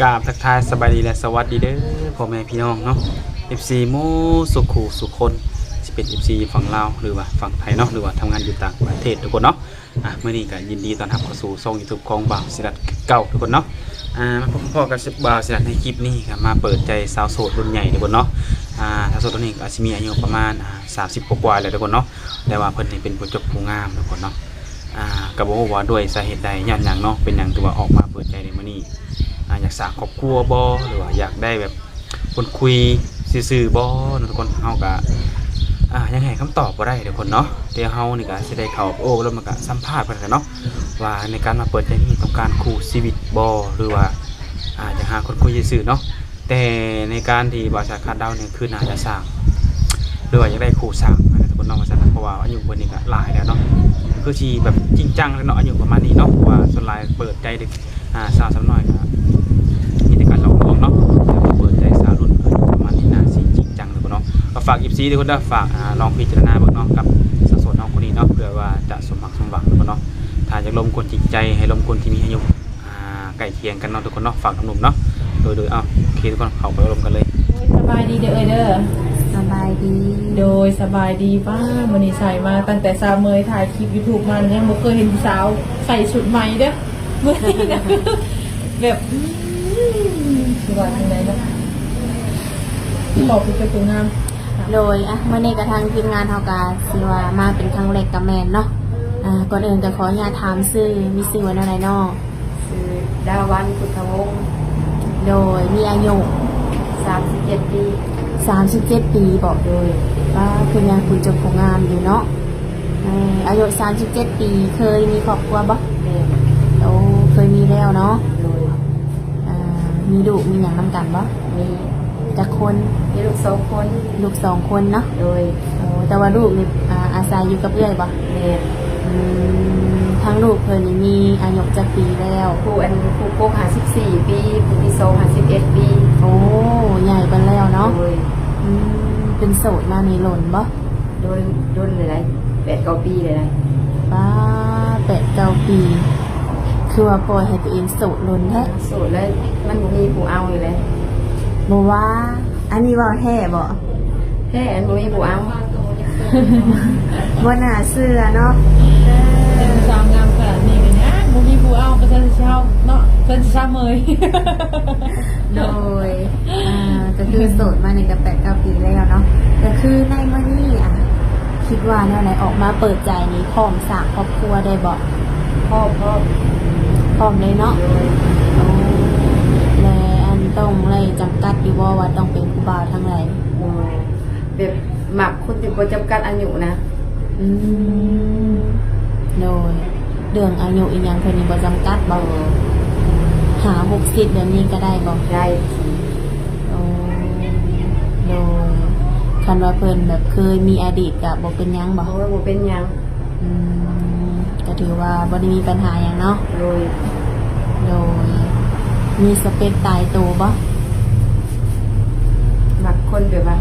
ກາບທັກທາຍສະບາຍດີ ແລະ ສະຫວັດດີເດີ ພໍ່ແມ່ພີ່ນ້ອງເນາະ ເອັຟຊີ ໝົດສູ່ຄູ່ສູ່ຄົນ ຊິເປັນ ເອັຟຊີ ຢູ່ຝັ່ງລາວ ຫຼືວ່າຝັ່ງໄທເນາະ ຫຼືວ່າທຳງານຢູ່ຕ່າງປະເທດທຸກຄົນເນາະ. ອ່ະ ມື້ນີ້ກໍຍິນດີຕ້ອນຮັບເຂົ້າສູ່ຊ່ອງ YouTube ຂອງບ່າວສີລັດຄືເກົ່າທຸກຄົນເນາະ. ອ່າ ມາພົບມາພໍ້ກັບບ່າວສີລັດໃນຄລິບນີ້ ກໍມາເປີດໃຈສາວໂສດລຸ້ນໃຫຍ່ທຸກຄົນເນາະ. ອ່າ ສາວໂສດຄົນນີ້ກໍອາດຊິມີອາຍຸປະມານ ອ່າ ສາມສິບກວ່າໆແລ້ວທຸກຄົນເນາະ ແຕ່ວ່າເພິ່ນນີ້ເປັນຜູ້ຈົບຜູ້ງາມທຸກຄົນເນາະ. ອ່າ ກໍບໍ່ຮູ້ວ່າດ້ວຍສາເຫດໃດ ຍ້ອນຫຍັງເນາະ ເປັນຫຍັງຖືວ່າອອກມາເປີດໃຈໃນມື້ນີ້. ອ່າ ຢາກສ້າງຄອບຄົວບໍ່ ຫຼືວ່າຢາກໄດ້ແບບຄົນຄຸຍຊື່ໆບໍ່ເນາະທຸກຄົນ. ເຮົາກໍ ອ່າ ຍັງໃຫ້ຄຳຕອບບໍ່ໄດ້ທຸກຄົນເນາະ ແຕ່ເຮົານີ້ກໍຊິໄດ້ເຂົ້າໄປໂອ້ລົມ ແລ້ວກໍສຳພາດເພິ່ນກັນເນາະ ວ່າໃນການມາເປີດໃຈນີ້ຕ້ອງການຄູ່ຊີວິດບໍ່ ຫຼືວ່າ ອ່າ ຢາກຫາຄົນຄຸຍຊື່ໆເນາະ. ແຕ່ໃນການທີ່ບ່າວສາຄາດເດົານີ້ ຄືໜ້າຈະສ້າງ ຫຼືວ່າຢາກໄດ້ຄູ່ສ້າງຫັ້ນນະທຸກຄົນເນາະ ວ່າຊັ້ນນະ ເພາະວ່າອາຍຸເພິ່ນນີ້ກໍຫຼາຍແລ້ວເນາະ ຄືຊິແບບຈິງຈັງແລ້ວເນາະ ອາຍຸປະມານນີ້ເນາະ ເພາະວ່າສ່ວນຫຼາຍເປີດໃຈເດັກ ອ່າ ສາວສ່ຳນ້ອຍກໍມີແຕ່ການຫຼອກລວງເນາະ ແຕ່ວ່າເປີດໃຈສາວລຸ້ນອາຍຸປະມານນີ້ໜ້າຊິຈິງຈັງທຸກຄົນເນາະ. ກໍຝາກ ເອັຟຊີ ທຸກຄົນເດີ ຝາກ ອ່າ ລອງພິຈາລະນາເບິ່ງເນາະ ກັບສາວໂສດເຮົາຄົນນີ້ເນາະ ເພື່ອວ່າຈະສົມຫວັງສົມຫວັງທຸກຄົນເນາະ. ຖ້າຢາກລົມຄົນຈິງໃຈ ໃຫ້ລົມຄົນທີ່ມີອາຍຸ ອ່າ ໃກ້ຄຽງກັນເນາະທຸກຄົນເນາະ ຝາກໜຸ່ມໆເນາະ. ໂດຍ ໂດຍ ເອົາ ໂອເຄ ທຸກຄົນ ເຂົ້າໄປລົມກັນເລີຍ. ໂອ້ຍ ສະບາຍດີເດີ ເອີຍເດີ ສະບາຍດີ. ໂດຍ ສະບາຍດີ. ປ້າ ມື້ນີ້ໃສ່ມາຕັ້ງແຕ່ສາວເມຍຖ່າຍຄລິບ YouTube ມາ ຍັງບໍ່ເຄີຍເຫັນຜູ້ສາວໃສ່ຊຸດໃໝ່ເດີ ມື້ນີ້ນະ ແບບ ອືມ ຊິວ່າຈັ່ງໃດເນາະ ຂໍຜູ້ເຈົ້າຜູ້ງາມ. ໂດຍ ອ່ະ ມື້ນີ້ກະທາງທີມງານເຮົາກະຊິວ່າມາເປັນຄັ້ງແລກກະແມ່ນເນາະ. ອ່າ ກ່ອນອື່ນກະຂໍອະນຸຍາດຖາມຊື່ ມີຊື່ວ່າແນວໃດເນາະ? ຊື່ ດາວັນ ພຸດທະວົງ. ໂດຍ ມີອາຍຸ? ສາມສິບເຈັດປີ. ສາມສິບເຈັດປີບໍ? ໂດຍ. ປ້າ ຄືຍັງຜູ້ຈົບຜູ້ງາມຢູ່ເນາະ. ເອີ ອາຍຸສາມສິບເຈັດປີ ເຄີຍມີຄອບຄົວບໍ່? ແມ່ນ. ໂອ້ ເຄີຍມີແລ້ວເນາະ. ໂດຍ. ອ່າ ມີລູກມີຫຍັງນຳກັນບໍ່? ມີ. ຈັກຄົນ? ມີລູກສອງຄົນ. ລູກສອງຄົນເນາະ. ໂດຍ. ໂອ້ ແຕ່ວ່າລູກນີ້ ອ່າ ອາໄສຢູ່ກັບເອື້ອຍບໍ່? ແມ່ນ. ອືມ ທາງລູກເພິ່ນນີ້ມີອາຍຸຈັກປີແລ້ວ? ຜູ້ອັນ ຜູ້ກົກຫ້າສິບສີ່ປີ ຜູ້ທີສອງຫ້າສິບເອັດປີ. ໂອ້ ໃຫຍ່ເພິ່ນແລ້ວເນາະ. ໂດຍ. ອືມ ເປັນໂສດມານີ້ດົນບໍ່? ໂດຍ ດົນແລ້ວໄດ໋ ແປດເກົ້າປີແລ້ວໄດ໋. ປ້າ ແປດເກົ້າປີ ຄືວ່າປ່ອຍໃຫ້ຕົວເອງໂສດດົນແທ້. ໂສດແລ້ວ ມັນບໍ່ມີຜູ້ເອົາຢູ່ແລ້ວ. ບໍ່ວ່າ ອັນນີ້ເວົ້າແທ້ບໍ່? ແທ້ ອັນບໍ່ມີຜູ້ເອົາ. ບໍ່ໜ້າເຊື່ອເນາະ. ເອີ ສາວງາມຂະໜາດນີ້ກະຍັງບໍ່ມີຜູ້ເອົາ ກະຊັ້ນຊິເຊົາເນາະ ຊັ້ນຊິເຊົາເມີຍ. ໂດຍ ອ່າ ກະຄືໂສດມານີ້ກະແປດເກົ້າປີແລ້ວເນາະ. ກະຄືໃນມື້ນີ້ ອ່າ ຄິດວ່າແນວໃດ ອອກມາເປີດໃຈນີ້ ພ້ອມສ້າງຄອບຄົວໄດ້ບໍ່? ພ້ອມ ພ້ອມ ພ້ອມເລີຍເນາະ. ໂດຍ. ໂອ້ ແລະ ອັນຕ້ອງໄດ້ຈຳກັດຢູ່ບໍ່ວ່າຕ້ອງເປັນຜູ້ບ່າວທາງໃດ? ໂດຍ. ແບບມັກຄົນທີ່ບໍ່ຈຳກັດອາຍຸນະ. ອືມ ໂດຍ. ເລື່ອງອາຍຸອີ່ຫຍັງເພິ່ນນີ້ບໍ່ຈຳກັດບໍ່? ໂດຍ. ຫ້າຫົກສິບແບບນີ້ກະໄດ້ບໍ່? ໄດ້. ໂອ້ ໂດຍ. ຄັນວ່າເພິ່ນແບບເຄີຍມີອະດີດກະບໍ່ເປັນຫຍັງບໍ່? ໂອ້ຍ ບໍ່ເປັນຫຍັງ. ອືມ ກະຖືວ່າບໍ່ໄດ້ມີບັນຫາຫຍັງເນາະ. ໂດຍ. ໂດຍ. ມີສະເປັກຕາຍໂຕບໍ່? ມັກຄົນແບບວ່າ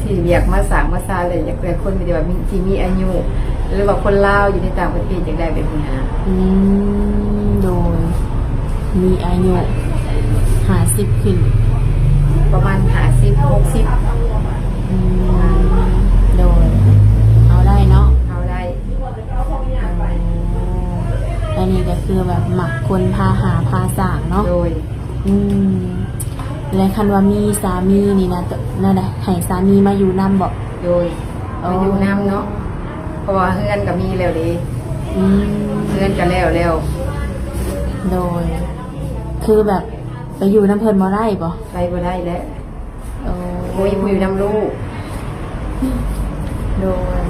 ທີ່ຢາກມາສ້າງມາສາເລີຍ ຢາກໄດ້ຄົນທີ່ວ່າມີ ທີ່ມີອາຍຸ ຫຼືວ່າຄົນລາວຢູ່ໃນຕ່າງປະເທດ ຢາກໄດ້ແບບນີ້ຫັ້ນນະ. ອືມ ໂດຍ. ມີອາຍຸຫ້າສິບຂຶ້ນ ປະມານຫ້າສິບ ຫົກສິບ. ອືມ ໂດຍ. ເອົາໄດ້ເນາະ? ເອົາໄດ້. ອໍ ອັນນີ້ກະຄືແບບມັກຄົນພາຫາພາສ້າງເນາະ. ໂດຍ. ອືມ ແລະ ຄັນວ່າມີສາມີນີ້ນະ ແນວໃດ ໃຫ້ສາມີມາຢູ່ນຳບໍ່? ໂດຍ. ອໍ ມາຢູ່ນຳເນາະ ເພາະວ່າເຮືອນກະມີແລ້ວເດ້. ອືມ ເຮືອນກະແລ້ວແລ້ວ. ໂດຍ. ຄືແບບໄປຢູ່ນຳເພິ່ນບໍ່ໄດ້ບໍ່? ໄປບໍ່ໄດ້ແຫຼະ. ໂອ້ ບໍ່ມີຜູ້ຢູ່ນຳລູກ. ໂດຍ.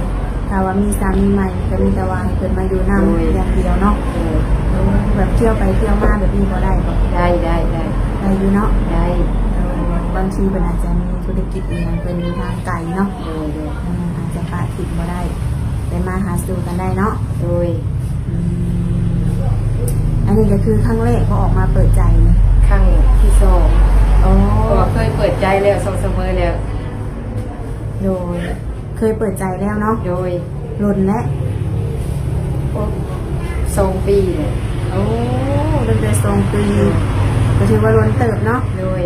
ຖ້າວ່າມີສາມີໃໝ່ກະມີແຕ່ວ່າໃຫ້ເພິ່ນມາຢູ່ນຳ ໂດຍ ຢ່າງດຽວເນາະ. ໂດຍ. ໂດຍ. ແບບທ່ຽວໄປທ່ຽວມາແບບນີ້ບໍ່ໄດ້ບໍ່? ໄດ້ ໄດ້ ໄດ້. ໄດ້ຢູ່ເນາະ? ໄດ້. ໂດຍ. ບາງທີເພິ່ນອາດຈະມີທຸລະກິດອີ່ຫຍັງເພິ່ນຢູ່ທາງໄກເນາະ. ໂດຍ ໂດຍ. ອືມ ອາດຈະປະຖິ້ມບໍ່ໄດ້ ໄດ້ມາຫາສູ່ກັນໄດ້ເນາະ. ໂດຍ. ອືມ ອັນນີ້ກະຄືຄັ້ງແລກບໍ່ ອອກມາເປີດໃຈນີ້? ຄັ້ງທີສອງ. ອໍ ເພາະວ່າເຄີຍເປີດໃຈແລ້ວ ສອງສາມເມີຍແລ້ວ. ໂດຍ. ເຄີຍເປີດໃຈແລ້ວເນາະ? ໂດຍ. ດົນແລ້ວ? ໂອ້ ສອງປີແລ້ວ. ໂອ້ ຕັ້ງແຕ່ສອງປີ ກໍຖືວ່າດົນເຕີບເນາະ. ໂດຍ.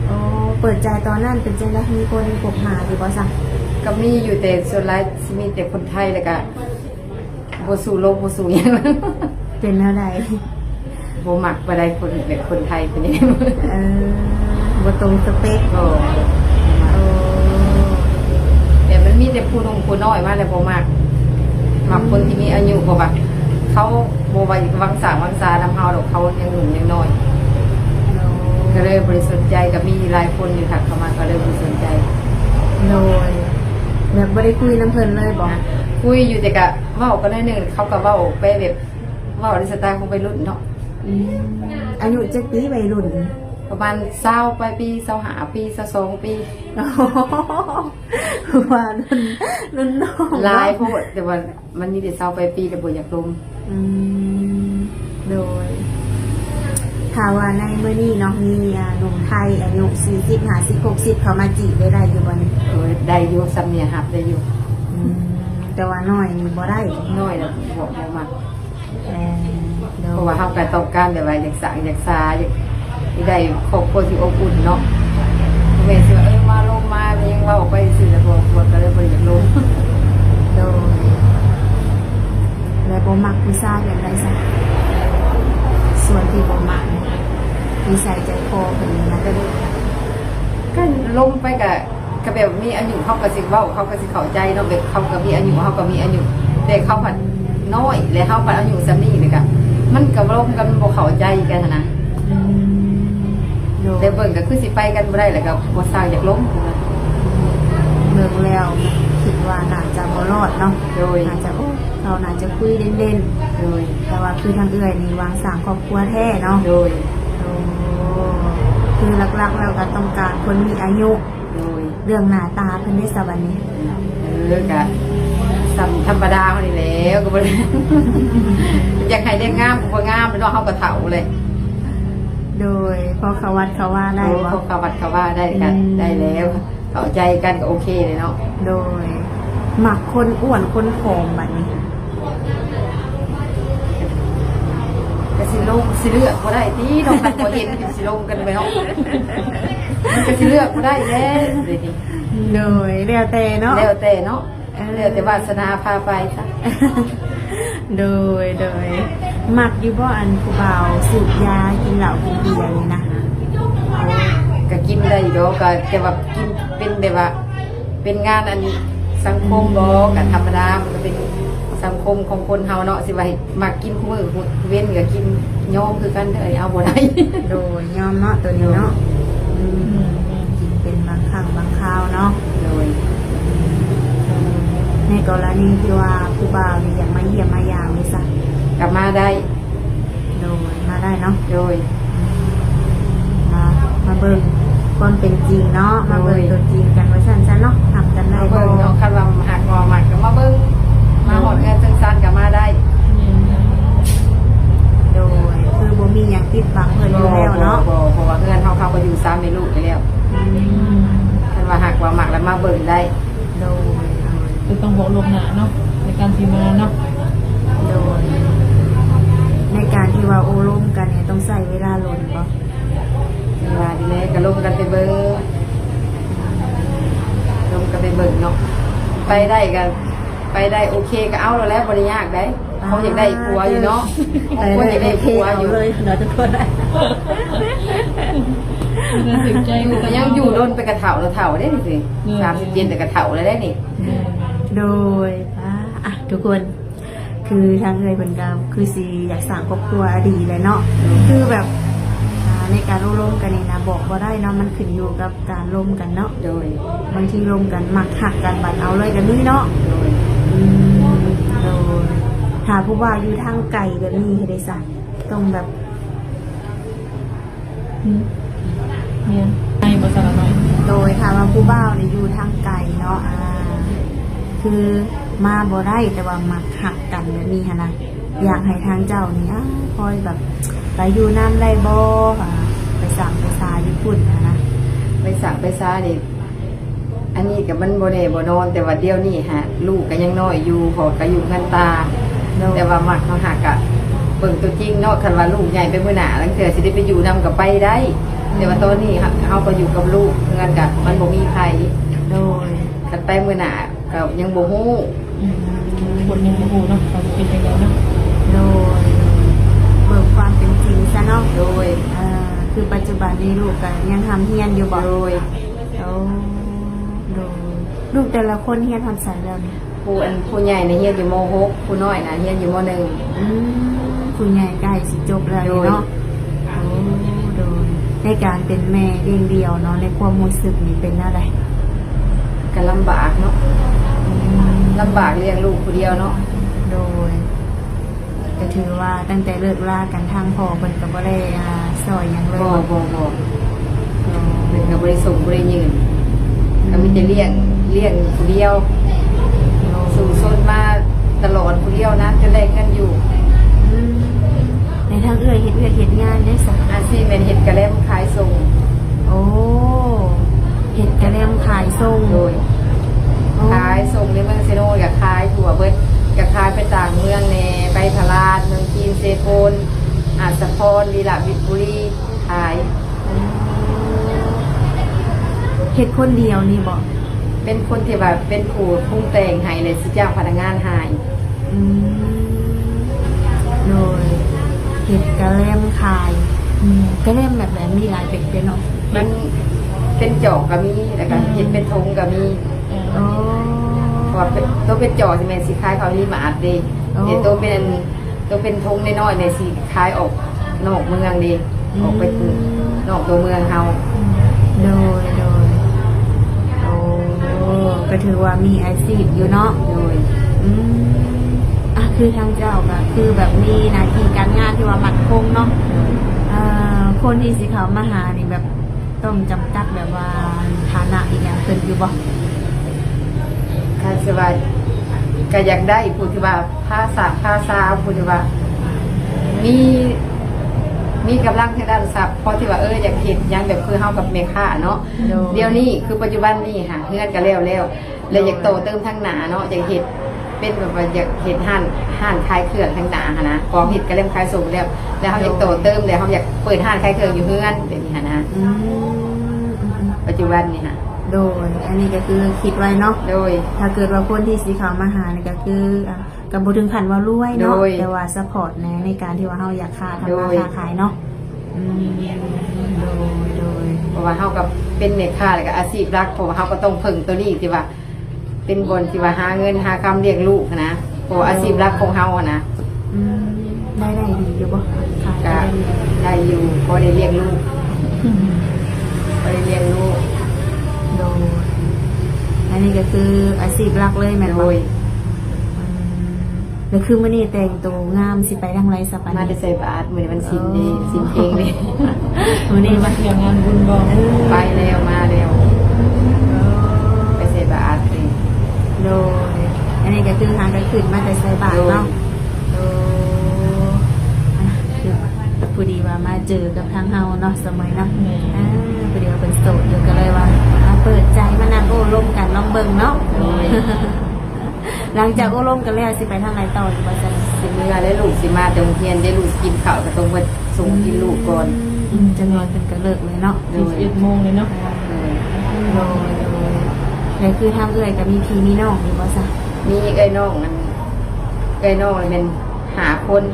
ໂອ້ ເປີດໃຈຕອນນັ້ນເປັນຈັ່ງໃດ? ມີຄົນຄົບຫາຢູ່ບໍ່ຊະ? ກໍມີຢູ່ ແຕ່ສ່ວນຫຼາຍຊິມີແຕ່ຄົນໄທ ແລ້ວກໍບໍ່ສູ້ລົມ ບໍ່ສູ້ຫຍັງ. ເປັນແນວໃດ? ບໍ່ມັກປານໃດ ຄົນແບບຄົນໄທເປັນຫຍັງ. ເອີ ບໍ່ຕົງສະເປັກ. ບໍ່. ໂອ້ ແບບມັນມີແຕ່ຜູ້ໜຸ່ມຜູ້ນ້ອຍມາແລ້ວບໍ່ມັກ. ມັກຄົນທີ່ມີອາຍຸ ເພາະວ່າເຂົາບໍ່ໄວ້ວາງສາວາງສານຳເຮົາດອກ ເຂົາຍັງໜຸ່ມຍັງນ້ອຍ. ໂດຍ. ກໍເລີຍບໍ່ໄດ້ສົນໃຈ. ກໍມີຫຼາຍຄົນຢູ່ທັກເຂົ້າມາ ກໍເລີຍບໍ່ສົນໃຈ. ໂດຍ. ແບບບໍ່ໄດ້ຄຸຍນຳເພິ່ນເລີຍບໍ່? ຄຸຍຢູ່ ແຕ່ກໍເວົ້າກັນໜ້ອຍໜຶ່ງ ເຂົາກໍເວົ້າໄປແບບ ເວົ້າໃນສະໄຕຂອງໄວລຸ້ນເນາະ. ອືມ ອາຍຸຈັກປີໄວລຸ້ນ? ປະມານຊາວປາຍປີ ຊາວຫ້າປີ ຊາວສອງປີ. ວ່າລຸ້ນ ລຸ້ນນ້ອງເນາະ ຫຼາຍໂພດ ແຕ່ວ່າມັນມີແຕ່ຊາວປາຍປີ ແລ້ວບໍ່ຢາກລົມ. ອືມ ໂດຍ. ຖ້າວ່າໃນມື້ນີ້ເນາະ ມີ ອາ ໜຸ່ມໄທອາຍຸສີ່ສິບ ຫ້າສິບ ຫົກສິບ ເຂົ້າມາຈີບໄດ້ ໄດ້ຢູ່ບໍ່ນີ້? ໂອ້ຍ ໄດ້ຢູ່ ສ່ຳນີ້ຮັບໄດ້ຢູ່. ອືມ ແຕ່ວ່ານ້ອຍນີ້ບໍ່ໄດ້. ນ້ອຍລະບໍ່ ບໍ່ມັກ. ແມ່ນ. ໂດຍ. ເພາະວ່າເຮົາກໍຕ້ອງການແບບວ່າຢາກສ້າງຢາກສາ ຢາກ ຢາກໄດ້ຄອບຄົວທີ່ອົບອຸ່ນເນາະ. ແມ່ນຊິວ່າ ເອີ ມາລົມມາ ແມ່ນຍັງເວົ້າໄປຊື່ ແລ້ວບໍ່ ບໍ່ ກໍເລີຍບໍ່ຢາກລົມ. ໂດຍ. ແລະບໍ່ມັກຜູ້ຊາຍແບບໃດຊະ? ສ່ວນທີ່ບໍ່ມັກ ນິໄສໃຈຄໍເພິ່ນນີ້ນະ. ກໍ ກໍລົມໄປກໍ ກໍແບບມີອາຍຸເຂົາກໍຊິເວົ້າ ເຂົາກໍຊິເຂົ້າໃຈເນາະ ແບບເຂົາກໍມີອາຍຸ ເຮົາກໍມີອາຍຸ ແຕ່ເຂົາພັດນ້ອຍ ແລະເຮົາພັດອາຍຸສ່ຳນີ້ ແລ້ວກໍມັນກໍເວົ້າກັນບໍ່ເຂົ້າໃຈກັນຫັ້ນນະ. ອືມ ໂດຍ. ແຕ່ເບິ່ງກໍຄືຊິໄປກັນບໍ່ໄດ້ ແລ້ວກໍບໍ່ຊ່າງຢາກລົມ. ເບິ່ງແລ້ວຄິດວ່າໜ້າຈະບໍ່ລອດເນາະ. ໂດຍ. ໜ້າຈະ ໂອ້ ເຂົາໜ້າຈະຄຸຍເດັ່ນໆ. ໂດຍ. ແຕ່ວ່າຄືທາງເອື້ອຍນີ້ຫວັງສ້າງຄອບຄົວແທ້ເນາະ. ໂດຍ. ໂອ້ ຄືຫຼັກໆແລ້ວກໍຕ້ອງການຄົນມີອາຍຸ. ໂດຍ. ເລື່ອງໜ້າຕາເພິ່ນເດຊະບັດນີ້? ເອີ ກະສ່ຳທຳມະດາເຮົານີ້ແຫຼະ ກໍບໍ່ໄດ້ ຢາກໃຫ້ໄດ້ງາມກໍບໍ່ງາມເນາະ ເຮົາກໍເຖົ້າແລ້ວ. ໂດຍ. ພໍເຂົ້າວັດເຂົ້າວາໄດ້ບໍ່? ໂອ້ ພໍເຂົ້າວັດເຂົ້າວາໄດ້ ອືມ ກໍໄດ້ແລ້ວ ເຂົ້າໃຈກັນກໍໂອເຄແລ້ວເນາະ. ໂດຍ. ມັກຄົນອ້ວນຄົນຜອມບັດນີ້? ກໍຊິລົງ ຊິເລືອກບໍ່ໄດ້ຕິເນາະ ຄັນບໍ່ເຫັນກໍຊິລົງກັນໄປເນາະ ມັນກໍຊິເລືອກບໍ່ໄດ້ແຫຼະເດນີ້. ໂດຍ. ແລ້ວແຕ່ເນາະ ແລ້ວແຕ່ເນາະ. ເອີ ແລ້ວແຕ່ວາສະໜາພາໄປຊະ. ໂດຍ ໂດຍ. ມັກຢູ່ບໍ່ ອັນຜູ້ບ່າວສູບຢາ ກິນເຫຼົ້າກິນເບຍນີ້ນະ? ກໍກິນໄດ້ຢູ່ດອກ ກໍແຕ່ວ່າກິນເປັນແບບວ່າ ເປັນງານອັນສັງຄົມບໍ? ອືມ ກໍທຳມະດາ ມັນກໍເປັນສັງຄົມຂອງຄົນເຮົາເນາະ ຊິວ່າໃຫ້ມັກກິນຄູ່ມື້ເວັນກໍກິນ ຍອມຄືກັນເດີ້ ເອົາບໍ່ໄດ້. ໂດຍ ຍອມເນາະ ໂຕນີ້ເນາະ. ໂດຍ. ອືມ ກິນເປັນບາງຄັ້ງບາງຄາວເນາະ. ໂດຍ. ໃນກໍລະນີທີ່ວ່າຜູ້ບ່າວນີ້ຢາກມາຢ້ຽມມາຢາມນີ້ຊະ? ກໍມາໄດ້. ໂດຍ. ມາໄດ້ເນາະ. ໂດຍ. ມາ ມາເບິ່ງຄວາມເປັນຈິງເນາະ. ໂດຍ. ມາເບິ່ງຕົວຈິງກັນວ່າຊັ້ນຊະເນາະ ຮັກກັນໄດ້ບໍ່ເນາະ. ຄັນວ່າຮັກບໍ່ມັກກໍມາເບິ່ງ ມາຮອດເຮືອນເທິງຊານກໍມາໄດ້. ອືມ ໂດຍ. ຄືບໍ່ມີຫຍັງປິດບັງເພິ່ນຢູ່ແລ້ວເນາະ. ບໍ່ ບໍ່ ເພາະວ່າເຮືອນເຮົາ ເຂົາກໍຢູ່ສາມແມ່ລູກນີ້ແລ້ວ. ອືມ ຄັນວ່າຮັກວ່າມັກແລ້ວມາເບິ່ງໄດ້. ໂດຍ. ຄືຕ້ອງບອກລ່ວງໜ້າເນາະ ໃນການທີ່ມາເນາະ. ໂດຍ. ໃນການທີ່ວ່າໂອ້ລົມກັນນີ້ ຕ້ອງໃຊ້ເວລາດົນບໍ່? ຈັ່ງວ່ານີ້ແຫຼະ ກໍລົມກັນໄປເບິ່ງ ລົມກັນໄປເບິ່ງເນາະ. ໄປໄດ້ກໍໄປໄດ້ ໂອເຄກໍເອົາໂລດແຫຼະ ບໍ່ໄດ້ຍາກໃດ. ເຂົາຢາກໄດ້ຜົວຢູ່ເນາະ ບາງຄົນຢາກໄດ້ຜົວຢູ່. ເອີ ເອົາເລີຍເນາະ ທຸກຄົນ. ກໍຍັງຢູ່ດົນໄປກະເຖົ້າແລ້ວ ເຖົ້າເດ້ນີ້. ອືມ ສາມສິບເຈັດແລ້ວກະເຖົ້າແລ້ວເດ້ນີ້. ໂດຍ. ອ່າ ອ່ະ ທຸກຄົນ ຄືທາງເອື້ອຍເພິ່ນກໍຄືຊິຢາກສ້າງຄອບຄົວດີແຫຼະເນາະ. ໂດຍ. ຄືແບບ ອ່າ ໃນການໂອ້ລົມກັນນີ້ນະ ບອກບໍ່ໄດ້ເນາະ ມັນຂຶ້ນຢູ່ກັບການລົມກັນເນາະ. ໂດຍ. ບາງທີລົມກັນມັກຮັກກັນ ບັດເອົາເລີຍກໍມີເນາະ. ໂດຍ. ອືມ ໂດຍ. ຖ້າຜູ້ບ່າວຢູ່ທາງໄກແບບນີ້ເຮັດໃດຊະ? ຕ້ອງແບບ ອືມ ແມ່ນ ໃຫ້ບໍ່ສາລະນ້ອຍ. ໂດຍ. ຖ້າວ່າຜູ້ບ່າວນີ້ຢູ່ທາງໄກເນາະ ອ່າ ຄືມາບໍ່ໄດ້ ແຕ່ວ່າມັກຮັກກັນແບບນີ້ຫັ້ນນະ ຢາກໃຫ້ທາງເຈົ້ານີ້ ອ່າ ຄອຍແບບໄປຢູ່ນຳໄດ້ບໍ່? ອ່າ ໄປສ້າງໄປສາຢູ່ພຸ້ນຫັ້ນນະ. ໄປສ້າງໄປສານີ້ ອັນນີ້ກໍມັນບໍ່ແນ່ບໍ່ນອນ ແຕ່ວ່າດຽວນີ້ຫາ ລູກກໍຍັງນ້ອຍຢູ່ ພໍ່ກໍຢູ່ເຮືອນຕາ. ໂດຍ. ແຕ່ວ່າມັກເນາະ ຫາກະ ເບິ່ງຕົວຈິງເນາະ ຄັນວ່າລູກໃຫຍ່ໄປມື້ໜ້າ ລາງເທື່ອຊິໄດ້ໄປຢູ່ນຳກໍໄປໄດ້ ແຕ່ວ່າຕອນນີ້ເຮົາ ເຮົາກໍຢູ່ກັບລູກ ເຮືອນກໍມັນບໍ່ມີໃຜ. ໂດຍ. ຄັນໄປມື້ໜ້າກໍຍັງບໍ່ຮູ້. ອືມ ຄົນຍັງບໍ່ຮູ້ເນາະ ວ່າຊິເປັນຈັ່ງໃດເນາະ. ໂດຍ ເບິ່ງຄວາມເປັນຈິງຊະເນາະ. ໂດຍ. ເອີ ຄືປັດຈຸບັນນີ້ລູກກໍຍັງຮ່ຳຮຽນຢູ່ບໍ່? ໂດຍ. ໂອ້ ໂດຍ. ລູກແຕ່ລະຄົນຮຽນຮອດໃສແລ້ວນີ້? ຜູ້ ອັນ ຜູ້ໃຫຍ່ນະຮຽນຢູ່ ມໍຫົກ ຜູ້ນ້ອຍນະຮຽນຢູ່ ມໍໜຶ່ງ. ອືມ ຜູ້ໃຫຍ່ໃກ້ຊິຈົບແລ້ວນີ້ເນາະ. ໂດຍ. ໂອ້ ໂດຍ. ໃນການເປັນແມ່ລ້ຽງດ່ຽວເນາະ ໃນຄວາມຮູ້ສຶກນີ້ເປັນແນວໃດ? ກໍລຳບາກເນາະ. ອືມ ລຳບາກລ້ຽງລູກຜູ້ດຽວເນາະ. ໂດຍ. ກໍຖືວ່າຕັ້ງແຕ່ເລີກລາກັນ ທາງພໍ່ເພິ່ນກໍບໍ່ໄດ້ ອ່າ ຊ່ອຍຫຍັງເລີຍ. ບໍ່ ບໍ່ ບໍ່. ອໍ ເພິ່ນກໍບໍ່ໄດ້ສົ່ງ ບໍ່ໄດ້ຍື່ນ. ອືມ ກໍມີແຕ່ລ້ຽງ ລ້ຽງຜູ້ດຽວ. ອໍ ສູ້ຊົນມາຕະຫຼອດຜູ້ດຽວນະ ຈົນໄດ້ເງິນຢູ່. ອືມ ແລ້ວທາງເອື້ອຍເຮັດວຽກເຮັດງານເດ້ຊະ? ອາຊີບແມ່ນເຮັດກະແລັມຂາຍສົ່ງ. ໂອ້ ເຮັດກະແລັມຂາຍສົ່ງ. ໂດຍ. ອໍ ຂາຍສົ່ງໃນເມືອງເຊໂນ ກໍຂາຍທົ່ວເບິດ ກໍຂາຍໄປຕ່າງເມືອງແດ່ ໄປພະລານ ເມືອງຈີນ ເຊໂປນ ອາດສະພອນ ວິລະ ວິດບຸລີ ຂາຍ. ເຮັດຄົນດຽວນີ້ບໍ? ເປັນຄົນທີ່ວ່າເປັນຜູ້ປຸງແຕ່ງໃຫ້ ແລະ ຊິຈ້າງພະນັກງານໃຫ້. ອືມ ໂດຍ. ເຮັດກະແລັມຂາຍ. ອືມ ກະແລັມແບບໃດ? ມີຫຼາຍແບບເດ້ເນາະ. ມັນເປັນຈອກກໍມີ ແລ້ວກໍເຮັດເປັນຖົງກໍມີ. ອໍ ເພາະວ່າເປັນ ໂຕເປັນຈອກຊິແມ່ນຊິຂາຍເຂົ້າມີມາດເດ້. ອໍ ແຕ່ໂຕເປັນ ໂຕເປັນຖົງນ້ອຍໆນີ້ຊິຂາຍອອກນອກເມືອງເດ້. ອືມ ອອກໄປນອກຕົວເມືອງເຮົາ. ໂດຍ ໂດຍ. ໂອ້ ກໍຖືວ່າມີອາຊີບຢູ່ເນາະ. ໂດຍ. ອືມ ອ່ະ ຄືທາງເຈົ້າກໍຄືແບບມີໜ້າທີ່ການງານທີ່ວ່າໝັ້ນຄົງເນາະ. ໂດຍ. ເອີ ຄົນທີ່ຊິເຂົ້າມາຫານີ້ແບບ ຕ້ອງຈຳກັດແບບວ່າຖານະອີ່ຫຍັງເພິ່ນຢູ່ບໍ່? ຄັນຊິວ່າ ກໍຢາກໄດ້ຜູ້ທີ່ວ່າພາສາ ພາສາ ຜູ້ທີ່ວ່າມີ ມີກຳລັງທາງດ້ານຊັບ ພໍທີ່ວ່າ ເອີ ຢາກເຮັດຫຍັງແບບຄືເຮົາກັບແມ່ຄ້າເນາະ. ໂດຍ. ດຽວນີ້ຄືປັດຈຸບັນນີ້ຫາເຮືອນກໍແລ້ວແລ້ວ ແລະ ຢາກຕໍ່ເຕີມທາງໜ້າເນາະ ຢາກເຮັດເປັນແບບວ່າຢາກເຮັດຮ້ານ ຮ້ານຂາຍເຄື່ອງທາງໜ້າຫັ້ນນະ ເພາະເຮັດກະແລັມຂາຍສົ່ງແລ້ວ ແລ້ວເຮົາຢາກຕໍ່ເຕີມ ແລ້ວເຮົາຢາກເປີດຮ້ານຂາຍເຄື່ອງຢູ່ເຮືອນແບບນີ້ຫັ້ນນະ. ອືມ ປັດຈຸບັນນີ້ຫະ. ໂດຍ. ອັນນີ້ກໍຄືຄິດໄວ້ເນາະ. ໂດຍ. ຖ້າເກີດວ່າຄົນທີ່ຊິເຂົ້າມາຫານີ້ກໍຄື ອ່າ ກໍບໍ່ເຖິງຂັ້ນວ່າລວຍເນາະ. ໂດຍ. ແຕ່ວ່າຊັບພອດໃນ ໃນການທີ່ວ່າເຮົາຢາກຄ້າ ທຳມາ ໂດຍ ຄ້າຂາຍເນາະ. ອືມ ໂດຍ ໂດຍ. ເພາະວ່າເຮົາກໍເປັນແມ່ຄ້າ ແລ້ວກໍອາຊີບຫຼັກ ເພາະວ່າເຮົາກໍຕ້ອງເພິ່ງໂຕນີ້ທີ່ວ່າເປັນບ່ອນທີ່ວ່າຫາເງິນຫາຄຳລ້ຽງລູກຫັ້ນນະ ເພາະວ່າອາຊີບຫຼັກຂອງເຮົາຫັ້ນນະ. ອືມ ລາຍໄດ້ດີຢູ່ບໍ່? ຂາຍ ກໍ ລາຍໄດ້ດີ ໄດ້ຢູ່ ພໍໄດ້ລ້ຽງລູກ. ອືມ ພໍໄດ້ລ້ຽງລູກ. ໂດຍ. ອັນນີ້ກໍຄືອາຊີບຫຼັກເລີຍແມ່ນບໍ່? ໂດຍ. ອືມ ແລ້ວຄືມື້ນີ້ແຕ່ງໂຕງາມ ຊິໄປທາງໃດຊະບາດນີ້? ມາແຕ່ໃສ່ບາດ ມື້ນີ້ວັນສິນເດ້. ອໍ ສິນເພງເດ້. ມື້ນີ້ມາທ່ຽວງານບຸນບໍ່? ເອີ ໄປແລ້ວ ມາແລ້ວ. ອໍ ໄປໃສ່ບາດເດ້. ໂດຍ. ອັນນີ້ກໍຄືຫາກັນຂຶ້ນມາແຕ່ໃສ່ບາດເນາະ. ໂດຍ. ໂອ້ ອ່ະ ຄືພໍດີວ່າມາເຈີກັບທາງເຮົາເນາະ ສະເໝີຍເນາະ. ແມ່ນ. ອ່າ ພໍດີວ່າເພິ່ນໂສດຢູ່ ກໍເລີຍວ່າ ອ່າ ເປີດໃຈມານັ່ງໂອ້ລົມກັນລອງເບິ່ງເນາະ. ໂດຍ. ຫຼັງຈາກໂອ້ລົມກັນແລ້ວ ຊິໄປທາງໃດຕໍ່ຢູ່ບໍ່ຊັ້ນ? ຊິເມືອແລ້ວ ລູກຊິມາແຕ່ໂຮງຮຽນເດ້ ລູກຊິກິນເຂົ້າ ກໍຕ້ອງໄປສົ່ງກິນລູກກ່ອນ. ອືມ ຈັກໜ້ອຍເພິ່ນກໍເລີກແລ້ວເນາະ. ໂດຍ. ສິບເອັດໂມງເລີຍເນາະ. ໂດຍ. ໂດຍ ໂດຍ. ແລ້ວຄືທາງເອື້ອຍກໍມີພີ່ມີນ້ອງຢູ່ບໍ່ຊະ? ມີເອື້ອຍນ້ອງ ອັນ ເອື້ອຍນ້ອງແມ່ນຫ້າຄົນ.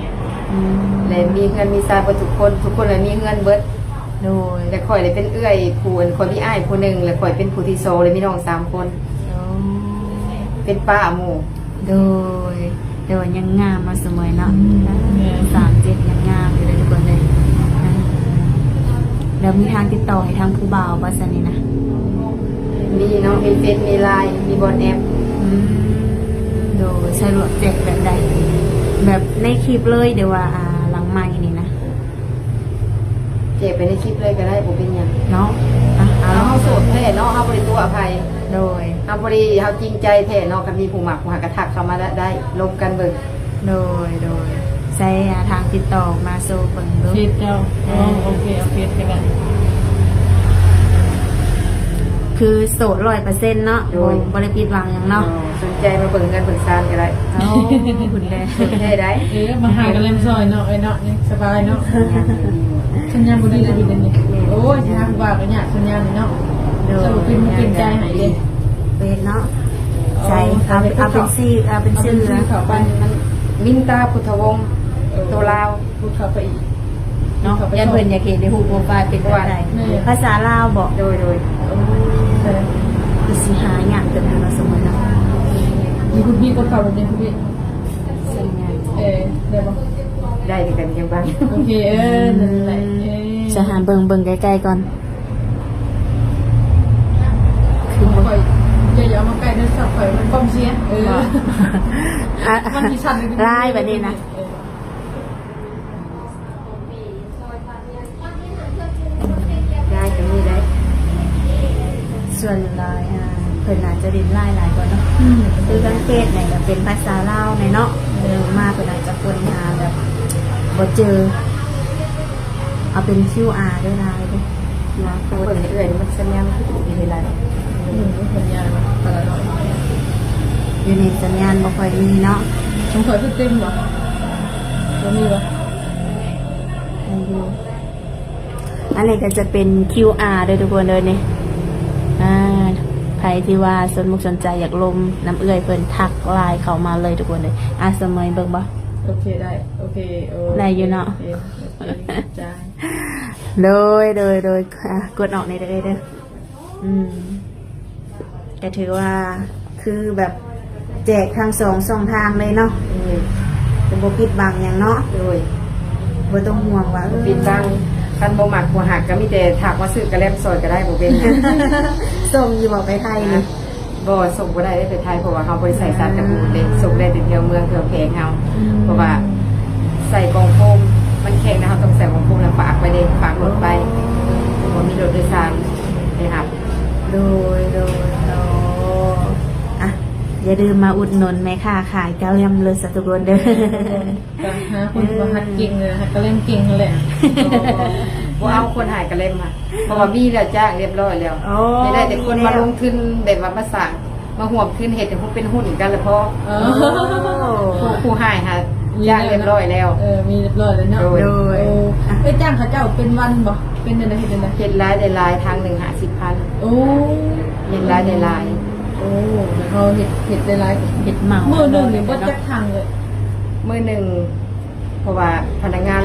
ອືມ ແລະ ມີເຮືອນມີຊານເບິດທຸກຄົນ ທຸກຄົນລະມີເຮືອນເບິດ. ໂດຍ. ແລະ ຂ້ອຍລະເປັນເອື້ອຍຜູ້ ອັນ ຂ້ອຍມີອ້າຍຜູ້ໜຶ່ງ ແລະ ຂ້ອຍເປັນຜູ້ທີສອງ ແລະ ມີນ້ອງສາມຄົນ. ໂອ້ ເປັນປ້າໝູ່. ໂດຍ. ແຕ່ວ່າຍັງງາມມາສະເໝີຍເນາະ. ອືມ ສາມເຈັດຍັງງາມຢູ່ເດ້ທຸກຄົນເດ້. ແລ້ວມີທາງຕິດຕໍ່ໃຫ້ທາງຜູ້ບ່າວບໍ່ຊັ້ນນີ້ນະ? ມີເນາະ ມີເຟສ ມີລາຍ ມີບອດແອັບ. ອືມ ໂດຍ. ສະດວກແຈກແບບໃດ? ແບບໃນຄລິບເລີຍ ຫຼືວ່າ ອ່າ ຫຼັງໄມນີ້ນະ? ແຈກໄປໃນຄລິບເລີຍກໍໄດ້ ບໍ່ເປັນຫຍັງເນາະ. ອ່ະ ເອົາ ເຮົາໂສດແທ້ເນາະ ເຮົາບໍ່ໄດ້ຕົວະໃຜ. ໂດຍ. ເຮົາພໍດີເຮົາຈິງໃຈແທ້ເນາະ ຄັນມີຜູ້ມັກຜູ້ຮັກກໍທັກເຂົ້າມາໄດ້ ລົມກັນເບິ່ງ. ໂດຍ ໂດຍ. ໃຊ້ ອ່າ ທາງຕິດຕໍ່ມາໂຊເບິ່ງດູ. ເຟສເຈົ້າ. ເອີ ໂອເຄ ເອົາເຟສກໍໄດ້. ເຄ ຄືໂສດຮ້ອຍເປີເຊັນເນາະ. ໂດຍ ບໍ່ ບໍ່ໄດ້ຜິດຫວັງຫຍັງເນາະ. ອໍ ສົນໃຈມາເບິ່ງເຮືອນເບິ່ງຊານກໍໄດ້. ໂອ້ ພຸ້ນແຫຼະ ສົນໃຈໄດ້. ເອີ ມາຫາກະແລັມຊອຍເນາະ ເອີຍເນາະ ນີ້ສະບາຍເນາະ. ສັນຍານບໍ່ດີເລີຍຢູ່ເດນີ້. ໂອ້ຍ ຊິຫາຜູ້ບ່າວກໍຍາກສັນຍານນີ້ເນາະ. ໂດຍ ເຈົ້າບໍ່ເປັນ ບໍ່ເປັນໃຈໃຫ້ເດ້. ເປັນເນາະ. ໃສ່ ເອົາ ເອົາເປັນຊື່ ເອົາເປັນຊື່ ເອົາເປັນຊື່ເຂົ້າໄປ. ມັນ ມິນຕາ ພຸດທະວົງ ເອີ ໂຕລາວ. ພຸດເຂົ້າໄປອີກ ເນາະ ພຸດເຂົ້າໄປ ຢ້ານເພິ່ນຢາກເຫັນໃນຮູບໂປຣໄຟລ໌ເປັນແບບໃດ. ແມ່ນ ພາສາລາວບໍ? ໂດຍ ໂດຍ. ໂອ້ ຄືຊິຫາຍາກເຕີບຢູ່ເນາະ ສົມມຸດເນາະ. ມີຄຸນພີ່ກົດເຂົ້າແບບນີ້ຄຸນພີ່. ເອີ ໄດ້ບໍ່? ໄດ້ຄືກັນ ຍັງບາງ. ໂອເຄ ເອີ ນັ້ນແຫຼະ. ເອີ ຈະຫາເບິ່ງ ເບິ່ງໃກ້ໆກ່ອນ. ຄືບໍ່ ຂ້ອຍ ຢ່າ ຢ່າເອົາມາໃກ້ເດີ ສັບຂ້ອຍມັນຄວາມເສຍ. ເອີ ບໍ່ ອ່ະ ມັນຊິສັ່ນ ລາຍແບບນີ້ນະ. ເອີ ໄດ້ກໍມີໄດ້. ສ່ວນຫຼາຍ ອ່າ ເພິ່ນອາດຈະຫຼິ້ນລາຍຫຼາຍກວ່າເນາະ. ອືມ ຄືທາງເຟສນີ້ກໍເປັນພາສາລາວແດ່ເນາະ. ເອີ ມາເພິ່ນອາດຈະຄົ້ນຫາແບບບໍ່ເຈີ. ເອົາເປັນຄິວອາເດີ ລາຍເດີ. ມາເບິ່ງເອື້ອຍ ມັນສັນຍານຄືບໍ່ດີເດລາຍ. ອືມ ສັນຍານມັນປາລະນ້ອຍ ຢູ່ນີ້ສັນຍານບໍ່ຄ່ອຍມີເນາະ. ຂອງຂ້ອຍຄືເຕັມບໍ່? ບໍ່ມີບໍ່? ອັນນີ້ກໍຈະເປັນຄິວອາເດີທຸກຄົນເດີນີ້. ອ່າ ໃຜທີ່ວ່າສົນມຸກສົນໃຈຢາກລົມນຳເອື້ອຍເພິ່ນ ທັກລາຍເຂົ້າມາເລີຍທຸກຄົນເດີ. ອ່າ ສະເໝີຍເບິ່ງບໍ່? ໂອເຄ ໄດ້. ໂອເຄ ໂອເຄ ໄດ້ຢູ່ເນາະ. ໂອເຄ ໂອເຄ ຂອບໃຈ. ໂດຍ ໂດຍ ໂດຍ. ອ່າ ກົດອອກແດ່ເດີເອື້ອຍເດີ. ອືມ ກໍຖືວ່າຄືແບບແຈກທັງສອງຊ່ອງທາງເລີຍເນາະ. ໂດຍ ກໍບໍ່ຜິດຫວັງຫຍັງເນາະ. ໂດຍ ບໍ່ຕ້ອງຫ່ວງວ່າ ບໍ່ ເອີ ຜິດຫວັງ. ຄັນບໍ່ມັກບໍ່ຮັກກໍມີແຕ່ທັກມາຊື້ກະແລັມຊອຍກໍໄດ້ ບໍ່ເປັນຫຍັງ. ສົ່ງຢູ່ບໍ່ໄປໄທນີ້? ບໍ່ ສົ່ງບໍ່ໄດ້ເດ້ໄປໄທ ເພາະວ່າເຮົາບໍ່ໄດ້ໃສ່ສານກັນບູດເດ້. ອ່າ ສົ່ງໄດ້ແຕ່ແຖວເມືອງແຖວແຂວງເຮົາ. ອືມ ເພາະວ່າໃສ່ກ່ອງໂຟມ ມັນແຂງນະ ເຮົາຕ້ອງໃສ່ກ່ອງໂຟມແລ້ວຝາກໄວ້ເດ້ ຝາກລົດໄປ. ອໍ ບໍ່ມີລົດໂດຍສານໄປຮັບ. ໂດຍ ໂດຍ. ອໍ ອ່ະ ຢ່າລືມມາອຸດໜູນແມ່ຄ້າຂາຍກະແລັມເລີຍສາທຸກຄົນເດີ. ກໍຫາຄົນ ເອີ ທີ່ວ່າຮັກເກັ່ງເລີຍ ຮັກກະແລັມເກັ່ງຫັ້ນແຫຼະ. ບໍ່ ບໍ່ເອົາຄົນຫາຍກະແລັມ ເພາະວ່າມີແລ້ວຈ້າງຮຽບຮ້ອຍແລ້ວ. ໂອ້ ຢາກໄດ້ແຕ່ຄົນມາລົງທຶນແບບວ່າມາສ້າງ ມາຮ່ວມທຶນເຮັດໃຫ້ເປັນຫຸ້ນກັນລະພໍ. ເອີ ຜູ້ ຜູ້ຫາຍຫາຈ້າງຮຽບຮ້ອຍແລ້ວ. ເອີ ມີຮຽບຮ້ອຍແລ້ວເນາະ. ໂດຍ ໂດຍ. ໂອ້ ໄປຈ້າງເຂົາເຈົ້າເປັນວັນບໍ່? ເປັນແນວໃດ ເຮັດແນວໃດ? ເຮັດລາຍໄດ້ຫຼາຍ ທາງໜຶ່ງຫ້າສິບພັນ. ໂອ້ ເຮັດລາຍໄດ້ຫຼາຍ. ໂອ້ ເຮົາເຮັດ ເຮັດໄດ້ຫຼາຍ ເຮັດເໝົາ. ມື້ໜຶ່ງນີ້ເບິດຈັກຖັງເອີຍ? ມື້ໜຶ່ງ ເພາະວ່າພະນັກງານ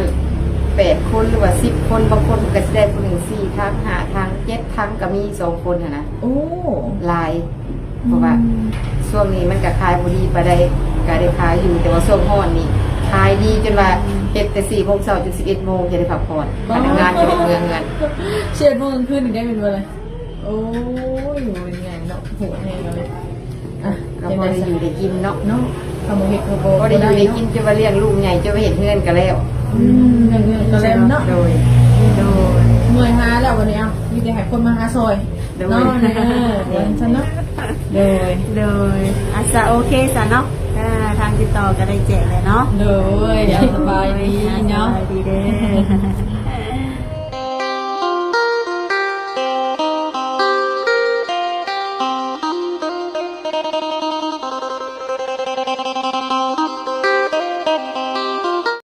ແປດຄົນ ຫຼືວ່າສິບຄົນ ບາງຄົນກໍຊິໄດ້ຜູ້ໜຶ່ງສີ່ຖັງ ຫ້າຖັງ ເຈັດຖັງກໍມີ ສອງຄົນຫັ້ນນະ. ໂອ້ ຫຼາຍ. ເພາະວ່າ ອືມ ຊ່ວງນີ້ມັນກໍຂາຍບໍ່ດີປານໃດ ກໍໄດ້ຂາຍຢູ່ ແຕ່ວ່າຊ່ວງຮ້ອນນີ້ຂາຍດີຈົນວ່າ ອືມ ເຮັດແຕ່ສີ່ໂມງເຊົ້າຈົນສິບເອັດໂມງຈະໄດ້ພັກຜ່ອນ. ອໍ ພະນັກງານຈະໄດ້ເມືອເຮືອນ ສິບເອັດໂມງກາງຄືນນີ້ໄດ້ແມ່ນບໍ່ລະ? ໂອ້ຍ ເປັນຫຍັງເນາະ ໂຫດແຮງເລີຍ. ອ່ະ ກໍພໍໄດ້ຢູ່ໄດ້ກິນເນາະ. ເນາະ ຖ້າບໍ່ເຮັດກໍບໍ່ ພໍໄດ້ຢູ່ໄດ້ກິນ ໄດ້ເນາະ ຈົນວ່າລ້ຽງລູກໃຫຍ່ ຈົນວ່າເຮັດເຮືອນກໍແລ້ວ. ອືມ ເຮັດເຮືອນກໍແລ້ວເນາະ. ໂດຍ ໂດຍ. ເມື່ອຍຫາແລ້ວບັດນີ້ ເອົາ ມີແຕ່ໃຫ້ຄົນມາຫາຊ່ອຍ. ໂດຍ ເນາະ ເອີ ວ່າຊັ້ນເນາະ. ໂດຍ ໂດຍ. ອາ ສະ ໂອເຄສະເນາະ. ເອີ ທາງຕິດຕໍ່ກໍໄດ້ແຈກແລ້ວເນາະ. ໂດຍ ສະບາຍດີເນາະ. ໂດຍ ສະບາຍດີເດີ້.